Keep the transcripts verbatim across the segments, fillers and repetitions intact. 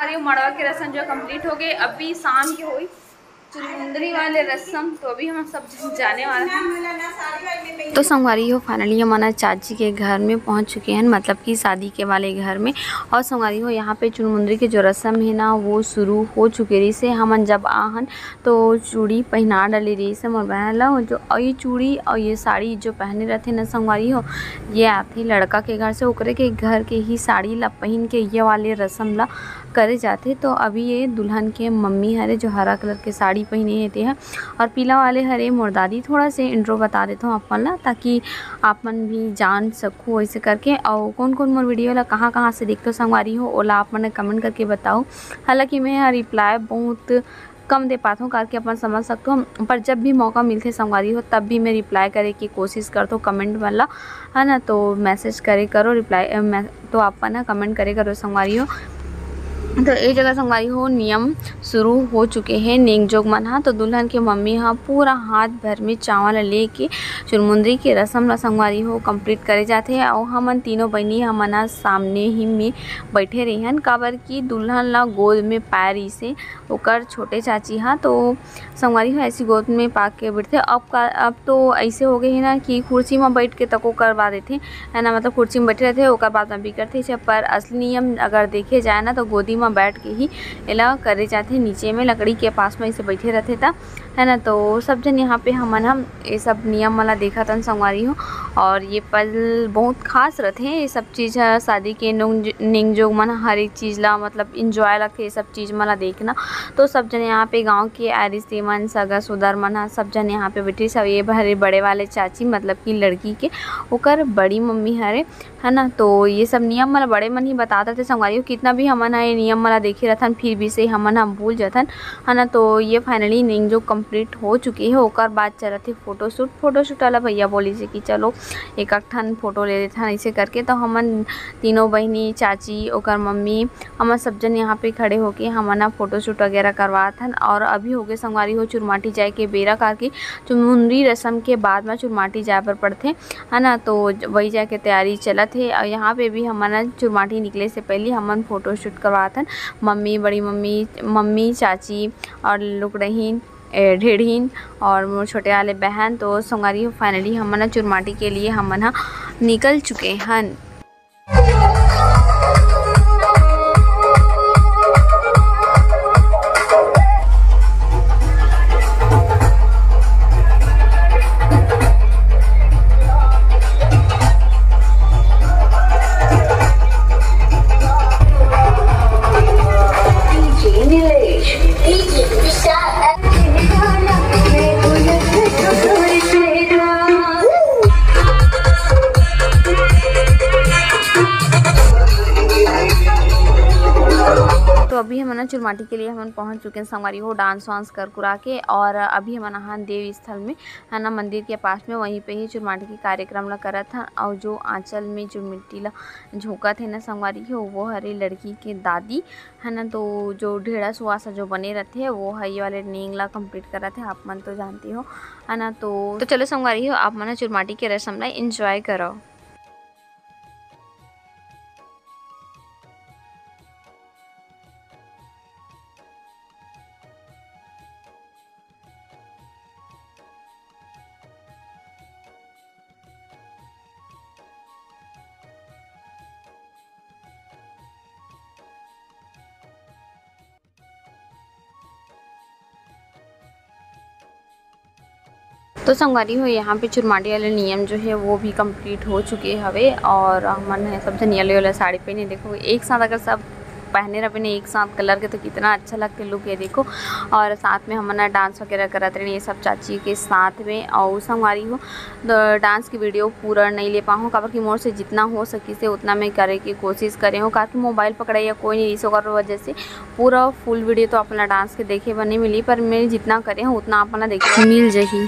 अरे, मड़वा के रसम जो complete हो गए, अभी शाम के होई चुरमुंदरी वाले रसम, तो अभी हम सब जाने वाला है। तो संगवारी हो, finally हमन चाची के घर में पहुंच चुके हैं, मतलब कि शादी के वाले घर में। और संगवारी हो, यहाँ पे चुरमुंदरी के जो रसम है ना, वो शुरू हो चुके रहिसे। हमन जब आहन तो चूड़ी पहना डले रहिसे मोर बहन ला। जो, और ये चूड़ी और ये साड़ी जो पहने रहते ना संगवारी हो, ये आथे लड़का के घर से, ओकरे के घर के ही साड़ी ला पहन के ये वाले रसम ला करे जाथे। तो अभी ये दुल्हन के मम्मी हरे, जो हरा colour के साड़ी पहने हे ते ह, और पीला वाले हरे मोर दादी। थोड़ा से intro बता देता हूँ आप मन ला, ताकि आप मन भी जान सको ऐसे करके। और कौन कौन मोर video ला कहाँ कहाँ से देखते हो संगवारी हो, ओला आप मन comment करके बताओ। हालांकि मैं ह reply बहुत कम दे पाथों, करके अपन समझ सकते हो, पर जब भी मौका मिलथे संगवारी हो, तब भी मैं reply करे की कोशिश करथों comment मन ला, है ना। तो message करे करो, reply, अ, मैं, तो आप ना comment करे करो संगवारी हो। तो ए जगह संगवारी हो, नियम शुरू हो चुके हैं नेंग जोग मन हा। तो दुल्हन के मम्मी हा पूरा हाथ भर में चावल लेके चुरमुंदरी के रसम ला संगवारी हो complete करे जाथे। अउ हमन तीनों बहिनी हमन हा सामने ही में बैठे रहिहन, काबर कि दुल्हन ला गोद में पाए रहिसे ओकर छोटे चाची हा। तो संगवारी हो ऐसी गोद में पाके बैठथे। अब का, अब तो ऐसे हो गए है ना कि कुर्सी में बैठ के तको करवा देथे, है ना, मतलब कुर्सी में बैठे रहथे, ओकर बाद में बिकरथे। पर असली नियम अगर देखे जाए ना, तो गोदी में बैठ के ही एला करे जाथे, नीचे में लकड़ी के पास में ऐसे बैठे रहथे त, है ना। तो सब जन यहाँ पे हमन हम ये सब नियम वाला देखत हन संगवारी हो। और ये पल बहुत खास रथे, ये सब चीज़ ह शादी के नोंग-, नेंग जोग मन ह हर एक चीज़ ला मतलब enjoy लगथे ये सब चीज़ मन ला देखना। तो सब जन यहाँ पे गांव के आरिस मन, सगा सोदर मन ह सब जन यहाँ पे बैठे। सब ये हरे बड़े वाले चाची मतलब कि लड़की के ओकर बड़ी मम्मी हरे, है ना। तो ये सब नियम मन ला बड़े मन ही बतात रथे संगवारी हो। कितना भी हमन ह ये नियम मन ला देखे रहथन, फिर भी से हमन हम भूल जाथन, है ना। तो ये finally नेंग जोग complete हो चुके हे, ओकर बाद चलत हे photoshoot। Photoshoot वाला भैया बोलिस हे कि चलो एक आध ठन photo ले लेथन ऐसे करके। तो हमन तीनों बहिनी, चाची, ओकर मम्मी, हमन सब जन यहाँ पे खड़े होके हमन ह photoshoot वगैरह करवात हन। और अभी हो गए संगवारी हो चुरमाटी जाए के बेरा, काबर कि चुरमुंदरी रसम के बाद में चुरमाटी जाए बर पड़थे, है ना। तो ज-, वही जाए के तैयारी चलत हे। और यहाँ पे भी हमन ह चुरमाटी निकले से पहले हमन photoshoot करवात हन। मम्मी, बड़ी मम्मी, मम्मी, चाची और लुकड़हीन, ए, ढेढ़हीन और मोर छोटे वाले बहन। तो संगवारी हो, finally हमन ह चुरमाटी के लिए हमन ह निकल चुके हन। तो अभी हमन ह चुरमाटी के लिए हमन पहुंच चुके हैं संगवारी हो, dance वांस कर कुरा के। और अभी हमन आहन देव स्थल में, है ना, मंदिर के पास में, वहीं पे ही चुरमाटी के कार्यक्रम ला करत हन। और जो आंचल में जो मिट्टी ला झोंकत हे ना संगवारी हो, वो हरे लड़की के दादी, है ना। तो जो ढेड़ा सुवासा जो बने रहथे, वो ह ये वाले नेंग ला complete करत हे, आप मन तो जानते हो, है ना। तो, तो चलो संगवारी हो, आप मन ह चुरमाटी के रसम ला enjoy करो। तो संगवारी हो, यहाँ पे चुरमाटी वाले नियम जो है वो भी complete हो चुके हवे। और हमन है सब झन yellow yellow साड़ी पहने। देखो, एक साथ अगर सब पहने रहबे ने एक साथ colour के, तो कितना अच्छा लगथे look। ये देखो, और साथ में हमन ह dance वगैरह करत रहे ये सब चाची के साथ में। और संगवारी हो, द-, dance की video पूरा नहीं ले पाहूँ, काबर कि मोर से जितना हो सकिस हे उतना मैं करे के कोशिश करे हूँ, काबर कि mobile पकड़इया कोई नहीं रहिस, ओकर वजह से पूरा full video तो आप मन ला dance के देखे बर नहीं मिली, पर मैं जितना करे हूँ उतना आप मन ला देखे बर मिल जाही।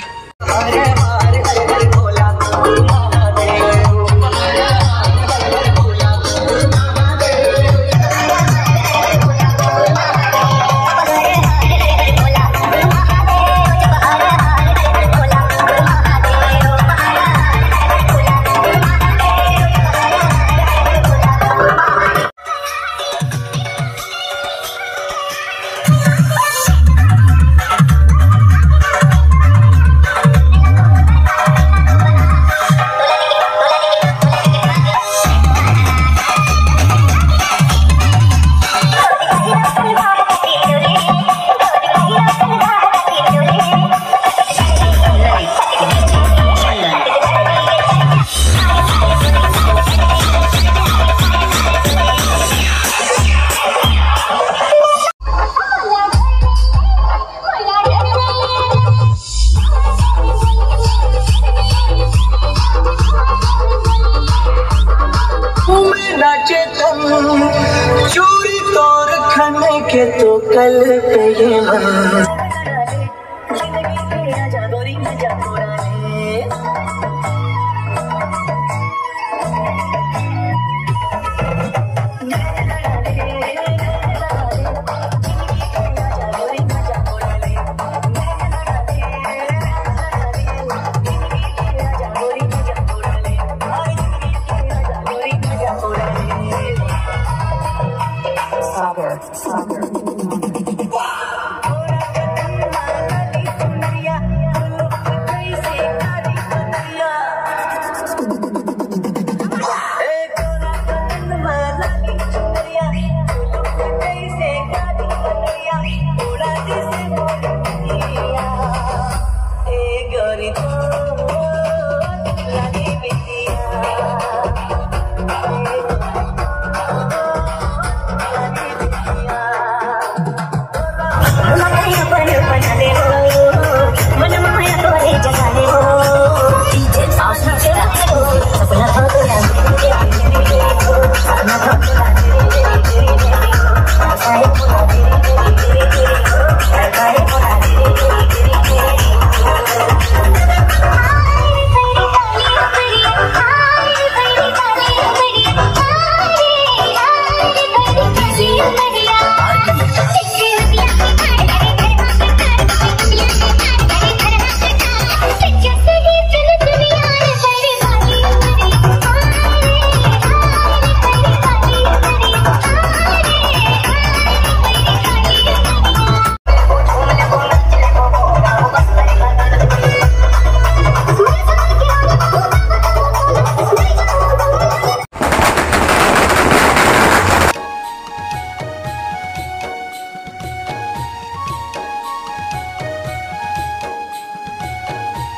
तो कल पे ये बात।